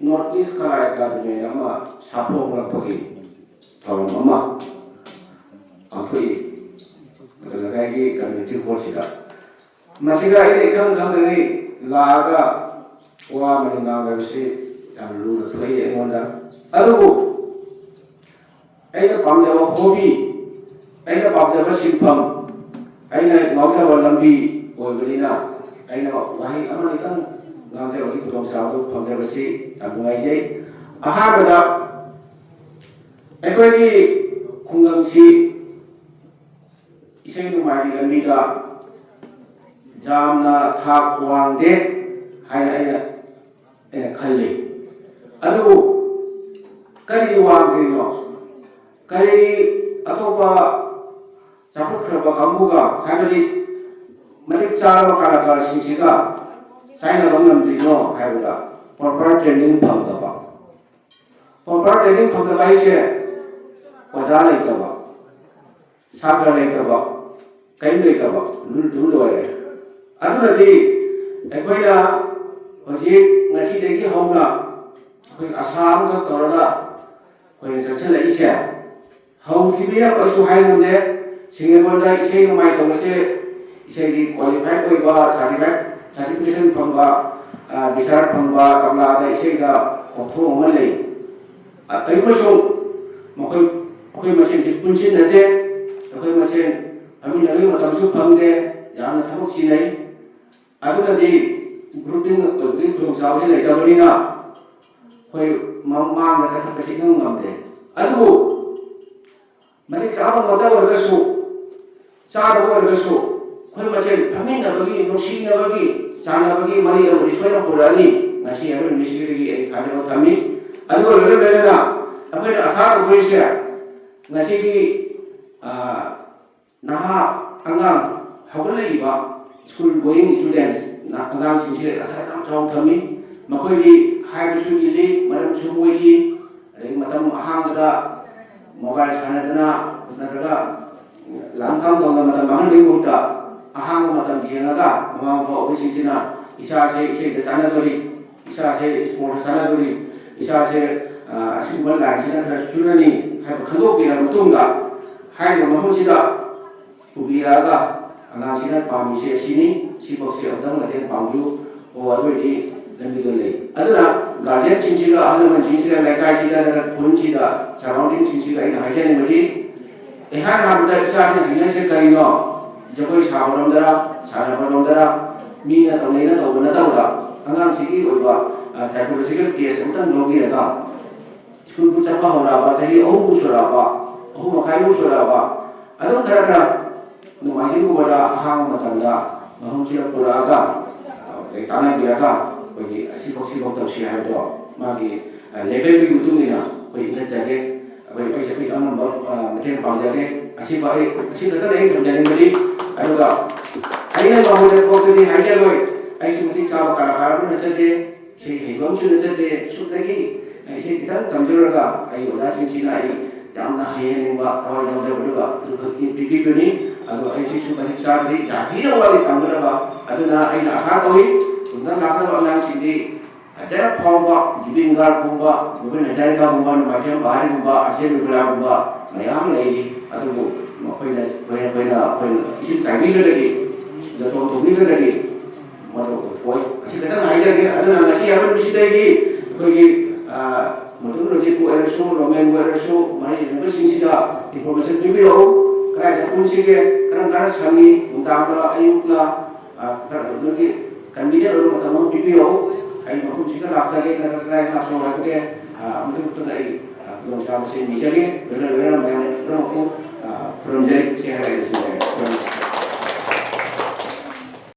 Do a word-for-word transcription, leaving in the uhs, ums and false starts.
North East Kala Academy ꯑꯃ ꯁꯥꯐꯣꯡꯂꯛꯄꯒꯤ ꯊꯧꯔꯝ ꯑꯃ ꯄꯥꯡꯊꯣꯛꯏ꯫ ꯂꯩꯀꯥꯏꯒꯤ community hall ꯁꯤꯗ꯫ ꯃꯁꯤꯗ ꯑꯩꯅ ꯏꯈꯪ ꯈꯪꯗꯉꯩ ꯂꯥꯛꯑꯒ ꯋꯥ ꯑꯃꯅꯤ ꯉꯥꯡꯕ ꯍꯥꯏꯕꯁꯤ ꯌꯥꯝ ꯂꯨꯅ ꯊꯣꯛꯏ ꯑꯩꯉꯣꯟꯗ꯫ ꯑꯗꯨꯕꯨ ꯑꯩꯅ ꯄꯥꯝꯖꯕ hobby, ꯑꯩꯅ ꯄꯥꯝꯖꯕ ꯁꯤꯟꯐꯝ, ꯑꯩꯅ ꯉꯥꯎꯖꯕ ꯂꯝꯕꯤ ꯑꯣꯏꯕꯅꯤꯅ ꯑꯩꯅ ꯋꯥꯍꯩ ꯑꯃꯅꯤꯇꯪ ꯉꯥꯡꯖꯕꯒꯤ ꯈꯨꯗꯣꯡꯆꯥꯕꯗꯨ ꯐꯪꯖꯕꯁꯤ ꯌꯥꯝ ꯅꯨꯡꯉꯥꯏꯖꯩ꯫ ꯑꯍꯥꯟꯕꯗ ꯑꯩꯈꯣꯏꯒꯤ ꯈꯨꯡꯒꯪꯁꯤ ꯏꯁꯩ ꯅꯣꯡꯃꯥꯏꯒꯤ ꯂꯝꯕꯤꯗ ꯌꯥꯝꯅ ꯊꯥꯛ ꯋꯥꯡꯗꯦ ꯍꯥꯏꯅ ꯑꯩꯅ ꯑꯩꯅ ꯈꯜꯂꯤ꯫ ꯑꯗꯨꯕꯨ ꯀꯔꯤꯒꯤ ꯋꯥꯡꯗ꯭ꯔꯤꯅꯣ? ꯀꯔꯤꯒꯤ ꯑꯇꯣꯞꯄ ꯆꯥꯎꯈꯠꯈ꯭ꯔꯕ ꯀꯥꯡꯕꯨꯒ, ꯍꯥꯏꯕꯗꯤ ꯃꯇꯤꯛ ꯆꯥꯔꯕ ꯀꯂꯥꯀꯥꯔꯁꯤꯡꯁꯤꯒ ꯆꯥꯏꯅꯕ ꯉꯝꯗ꯭ꯔꯤꯅꯣ ꯍꯥꯏꯕꯗ, proper training ꯐꯪꯗꯕ꯫ Proper training ꯐꯪꯗꯕ ꯍꯥꯏꯁꯦ ꯑꯣꯖꯥ ꯂꯩꯇꯕ, ꯁꯥꯇ꯭ꯔ ꯂꯩꯇꯕ, ꯀꯔꯤꯝ ꯂꯩꯇꯕ, ꯑꯗꯨ ꯂꯣꯏꯔꯦ꯫ ꯑꯗꯨꯅꯗꯤ ꯑꯩꯈꯣꯏꯅ ꯍꯧꯖꯤꯛ ꯉꯁꯤꯗꯒꯤ ꯍꯧꯅ ꯑꯩꯈꯣꯏ ꯑꯁꯥ ꯑꯃꯈꯛ ꯇꯧꯔꯒ ꯑꯩꯈꯣꯏꯅ ꯆꯪꯁꯤꯜꯂꯛꯏꯁꯦ, ꯍꯧꯈꯤꯕ ꯌꯥꯝ ꯀꯩꯁꯨ ꯍꯥꯏꯔꯨꯗꯦ꯫ ꯁꯤꯡꯖꯃꯩꯗ ꯏꯁꯩ ꯅꯣꯡꯃꯥꯏ ꯇꯧꯕꯁꯦ ꯏꯁꯩꯒꯤ qualified ꯑꯣꯏꯕ, certified, certification ꯐꯪꯕ, ꯑ, ꯕꯤꯁꯥꯔꯠ ꯐꯪꯕ, ꯇꯕ꯭ꯂꯥꯗ ꯏꯁꯩꯗ ꯀꯣꯛꯊꯣꯡ ꯑꯃ ꯂꯩ꯫ ꯑ, ꯀꯔꯤꯒꯨꯝꯕꯁꯨ ꯃꯈꯣꯏ, ꯑꯩꯈꯣꯏ ꯃꯁꯦꯟꯁꯤ ꯄꯨꯟꯁꯤꯟꯅꯗꯦ꯫ ꯑꯩꯈꯣꯏ ꯃꯁꯦꯟ ꯐꯝꯃꯤꯟꯅꯕꯒꯤ ꯃꯇꯝꯁꯨ ꯐꯪꯗꯦ꯫ ꯌꯥꯝꯅ ꯊꯕꯛ ꯆꯤꯟꯅꯩ꯫ ꯑꯗꯨꯅꯗꯤ grouping ꯑꯣꯏꯕꯒꯤ ꯈꯨꯗꯣꯡꯆꯥꯕꯁꯤ ꯂꯩꯇꯕꯅꯤꯅ ꯑꯩꯈꯣꯏ ꯃ-, ꯃꯥꯡꯗ ꯆꯠꯈꯠꯄꯁꯤ ꯏꯉꯝ ꯉꯝꯗꯦ꯫ ꯑꯗꯨꯕꯨ ꯃꯇꯤꯛ ꯆꯥꯕ ꯉꯝꯗ ꯑꯣꯏꯔꯒꯁꯨ, ꯆꯥꯗꯕ ꯑꯣꯏꯔꯒꯁꯨ, ꯑꯩꯈꯣꯏ ꯃꯁꯦꯟ ꯐꯝꯃꯤꯟꯅꯕꯒꯤ, ꯅꯨꯡꯁꯤꯅꯕꯒꯤ, ꯆꯥꯟꯅꯕꯒꯤ ꯃꯔꯤ ꯑꯃꯗꯤ ꯁꯣꯏꯗꯅ ꯄꯨꯔꯛꯑꯅꯤ꯫ ꯉꯁꯤ ꯍꯥꯏꯕ ꯅꯨꯃꯤꯠꯁꯤꯗꯒꯤ ꯑꯩ ꯊꯥꯖꯕ ꯊꯝꯃꯤ꯫ ꯑꯗꯨꯒ ꯂꯣꯏꯅ ꯂꯣꯏꯅꯅ ꯑꯩꯈꯣꯏꯅ ꯑꯁꯥ ꯇꯧꯗꯣꯏꯁꯦ, ꯉꯁꯤꯒꯤ, ꯑ, ꯅꯍꯥ ꯑꯉꯥꯡ ꯍꯧꯒꯠꯂꯛꯏꯕ school going students, ꯅ-, ꯑꯉꯥꯡꯁꯤꯡꯁꯦ ꯑꯁꯥ ꯌꯥꯝ ꯆꯥꯎꯅ ꯊꯝꯃꯤ꯫ ꯃꯈꯣꯏꯗꯤ ꯍꯥꯏꯕꯁꯨ ꯏꯜꯂꯤ, ꯃꯔꯝꯁꯨ ꯃꯣꯏꯒꯤ, ꯑꯗꯒꯤ ꯃꯇꯝ ꯑꯍꯥꯡꯕꯗ mobile ꯁꯥꯟꯅꯗꯅ ꯅꯠꯇ꯭ꯔꯒ ꯂꯥꯡꯐꯥꯡ ꯇꯧꯅ ꯃꯇꯝ ꯃꯥꯡꯍꯟꯕꯒꯤ ꯃꯍꯨꯠꯇ ꯑꯍꯥꯡꯕ ꯃꯇꯝ ꯌꯦꯡꯉꯒ ꯃꯃꯥ ꯃꯄꯥ ꯑꯣꯏꯕꯁꯤꯡꯁꯤꯅ ꯏꯆꯥꯁꯦ ꯏꯁꯩꯗ ꯆꯥꯟꯅꯗꯣꯔꯤ, ꯏꯁꯥꯁꯦ ꯁ꯭ꯄꯣꯔꯠꯁ ꯁꯥꯟꯅꯗꯣꯔꯤ, ꯏꯁꯥꯁꯦ ꯑꯁꯤꯒꯨꯝꯕ ꯂꯥꯏꯟꯁꯤꯅ ꯈꯔ ꯆꯨꯅꯅꯤ ꯍꯥꯏꯕ ꯈꯪꯗꯣꯛꯄꯤꯔꯕ ꯃꯇꯨꯡꯗ, ꯍꯥꯏꯔꯤꯕ ꯃꯐꯝꯁꯤꯗ ꯄꯨꯕꯤꯔꯛꯑꯒ ꯑꯉꯥꯡꯁꯤꯅ ꯄꯥꯝꯃꯤꯁꯦ ꯑꯁꯤꯅꯤ, ꯁꯤꯐꯧꯁꯦ ꯑꯃꯨꯛꯇꯪ ꯃꯇꯦꯡ ꯄꯥꯡꯕꯤꯌꯨ꯫ ꯑꯣ, ꯑꯗꯨ ꯑꯣꯏꯗꯤ ꯂꯝꯕꯤꯗꯣ ꯂꯩ꯫ ꯑꯗꯨꯅ ꯒꯥꯔꯖꯤꯌꯟꯁꯤꯡꯁꯤꯒ, ꯑꯍꯜ ꯂꯃꯟꯁꯤꯡꯁꯤꯒ, ꯂꯩꯀꯥꯏꯁꯤꯗ ꯅꯠꯇ꯭ꯔꯒ ꯈꯨꯟꯁꯤꯗ, ꯁꯔꯥꯎꯟꯗꯤꯡꯁꯤꯡꯁꯤꯒ ꯑꯩꯅ ꯍꯥꯏꯖꯅꯤꯡꯕꯗꯤ, ꯏꯍꯥꯟ ꯍꯥꯟꯕꯗ ꯏꯆꯥꯁꯤꯡ ꯍꯩꯅꯔꯤꯁꯦ ꯀꯔꯤꯅꯣ? ꯖꯒꯣꯏ ꯁꯥꯕꯔꯣꯝꯗꯔ, ꯁꯥꯟꯅꯕꯔꯣꯝꯗꯔ, ꯃꯤꯅ ꯇꯧꯅꯩꯅ ꯇꯧꯕ ꯅꯠꯇꯕꯗ, ꯑꯉꯥꯡꯁꯤꯒꯤ ꯑꯣꯏꯕ psychological test ꯑꯃꯇꯪ ꯂꯧꯕꯤꯔꯒ, ꯁ꯭ꯀꯨꯜꯕꯨ ꯆꯠꯄ ꯍꯧꯔꯛꯑꯕ, ꯆꯍꯤ ꯑꯍꯨꯝꯕꯨ ꯁꯨꯔꯛꯑꯕ, ꯑꯍꯨꯝ ꯃꯈꯥꯏꯕꯨ ꯁꯨꯔꯛꯑꯕ, ꯑꯗꯨꯝ ꯈꯔ ꯈꯔ ꯅꯣꯡꯃꯥꯏꯖꯤꯡꯒꯨꯝꯕꯗ ꯑꯍꯥꯡꯕ ꯃꯇꯝꯗ ꯃꯐꯝꯁꯤꯗ ꯄꯨꯔꯛꯑꯒ, ꯑꯗꯩ ꯇꯥꯟꯅꯕꯤꯔꯒ, ꯑꯩꯈꯣꯏꯒꯤ ꯑꯁꯤꯐꯧ, ꯁꯤꯐꯧ ꯇꯧꯁꯤ ꯍꯥꯏꯕꯗꯣ, ꯃꯥꯒꯤ ꯂꯦꯚꯦꯜꯒꯤ ꯃꯇꯨꯡ ꯏꯟꯅ ꯑꯩꯈꯣꯏ ꯏꯟꯈꯠꯆꯒꯦ꯫ ꯑꯩꯈꯣꯏ, ꯑꯩꯁꯦ, ꯑꯩꯈꯣꯏ ꯑꯉꯝꯕ ꯃꯇꯦꯡ ꯄꯥꯡꯖꯒꯦ꯫ ꯑꯁꯤꯕꯨ ꯑꯩ, ꯑꯁꯤ ꯈꯛꯇꯅ ꯑꯩ ꯊꯝꯖꯅꯤꯡꯕꯅꯤ꯫ ꯑꯗꯨꯒ ꯑꯩꯅ ꯃꯉꯣꯟꯗ ꯊꯣꯛꯇꯗꯤ ꯍꯥꯏꯖꯔꯣꯏ, ꯑꯩꯁꯨ ꯃꯇꯤꯛ ꯆꯥꯕ ꯀꯂꯥꯀꯥꯔ ꯑꯃ ꯅꯠꯆꯗꯦ꯫ ꯏꯁꯩ ꯍꯩꯕ ꯑꯃꯁꯨ ꯅꯠꯆꯗꯦ꯫ ꯁꯨꯞꯅꯒꯤ ꯏꯁꯩ ꯈꯤꯇꯪ ꯇꯝꯖꯔꯒ ꯑꯩ ꯑꯣꯖꯥꯁꯤꯡꯁꯤꯅ ꯑꯩ ꯌꯥꯝꯅ ꯍꯩꯍꯟꯅꯤꯡꯕ ꯊꯋꯥꯏ ꯌꯥꯎꯖꯕꯗꯨꯒ ꯑꯗꯨ ꯈꯛꯀꯤ ꯄꯤꯕꯤꯕꯅꯤ꯫ ꯑꯗꯣ ꯑꯩ ꯁꯤꯁꯨ ꯃꯇꯤꯛ ꯆꯥꯗ꯭ꯔꯤ, ꯌꯥꯝ ꯊꯤꯅ ꯋꯥꯠꯂꯤ ꯇꯝꯒꯗꯕ꯫ ꯑꯗꯨꯅ ꯑꯩꯅ ꯑꯁꯥ ꯇꯧꯏ, ꯇꯨꯡꯗ ꯂꯥꯛꯀꯗꯕ ꯑꯉꯥꯡꯁꯤꯡꯗꯤ ꯍꯖꯥꯔ ꯐꯥꯎꯕ ꯖꯨꯕꯤꯟ ꯒꯥꯔꯗꯒꯨꯝꯕ, ꯚꯨꯄꯦꯟ ꯍꯖꯥꯔꯤꯀꯥꯒꯨꯝꯕ, ꯅꯣꯡꯃꯥꯏꯊꯦꯝ ꯄꯍꯥꯔꯤꯒꯨꯝꯕ, ꯑꯁꯦꯝ ꯕꯤꯕꯨꯂꯥꯒꯨꯝꯕ ꯃꯌꯥꯝ ꯂꯩꯔꯤ꯫ ꯑꯗꯨꯕꯨ ꯃꯈꯣꯏꯅ, ꯑꯩꯈꯣꯏꯅ, ꯑꯩꯈꯣꯏꯅ ꯏꯁꯤꯡ ꯆꯥꯏꯕꯤꯗ꯭ꯔꯒꯗꯤ, ꯖꯣꯇꯣꯟ ꯇꯧꯕꯤꯗ꯭ꯔꯒꯗꯤ ꯃꯗꯨ ꯑꯣꯏꯊꯣꯛꯑꯣꯏ꯫ ꯑꯁꯤ ꯈꯛꯇꯪ ꯍꯥꯏꯖꯒꯦ꯫ ꯑꯗꯨꯅ ꯉꯁꯤ ꯑꯔꯣꯏꯕꯁꯤꯗꯒꯤ ꯑꯩꯈꯣꯏꯒꯤ, ꯑ, ꯃꯣꯗꯔꯟ ꯂꯣꯖꯤꯛꯄꯨ ꯑꯣꯏꯔꯁꯨ, ꯔꯣꯃꯦꯟꯕꯨ ꯑꯣꯏꯔꯁꯨ, ꯃꯔꯤ ꯂꯩꯅꯕꯁꯤꯡꯁꯤꯗ information ꯄꯤꯕꯤꯔꯛꯎ꯫ ꯀꯗꯥꯏꯗ ꯄꯨꯟꯁꯤꯒꯦ, ꯀꯔꯝ ꯀꯥꯟꯗ ꯁꯪꯉꯤ, ꯅꯨꯡꯗꯥꯡꯗ, ꯑꯌꯨꯛꯂ, ꯑ, ꯈꯔ ꯅꯣꯏꯒꯤ convenient ꯑꯣꯏꯕ ꯃꯇꯝ ꯑꯃ ꯄꯤꯕꯤꯔꯛꯎ꯫ ꯑꯩ ꯃꯐꯝꯁꯤꯗ ꯂꯥꯛꯆꯒꯦ, ꯅꯠꯇ꯭ꯔꯒ ꯀꯗꯥꯏꯗ ꯂꯥꯛꯆꯧ ꯍꯥꯏꯕꯒꯦ, ꯑ, ꯃꯗꯨ ꯈꯛꯇꯗ ꯑꯩ, ꯑ, ꯈꯨꯗꯣꯡꯆꯥꯕꯁꯤ ꯅꯤꯖꯒꯦ꯫ ꯂꯣꯏꯅ ꯂꯣꯏꯅꯅ ꯃꯌꯥꯝ ꯄꯨꯝꯅꯃꯛꯄꯨ, ꯑ, ꯈꯨꯔꯨꯝꯖꯔꯤ꯫ ꯁꯤ ꯍꯥꯏꯔꯒ ꯑꯩ ꯂꯣꯏꯁꯤꯟꯖꯔꯒꯦ꯫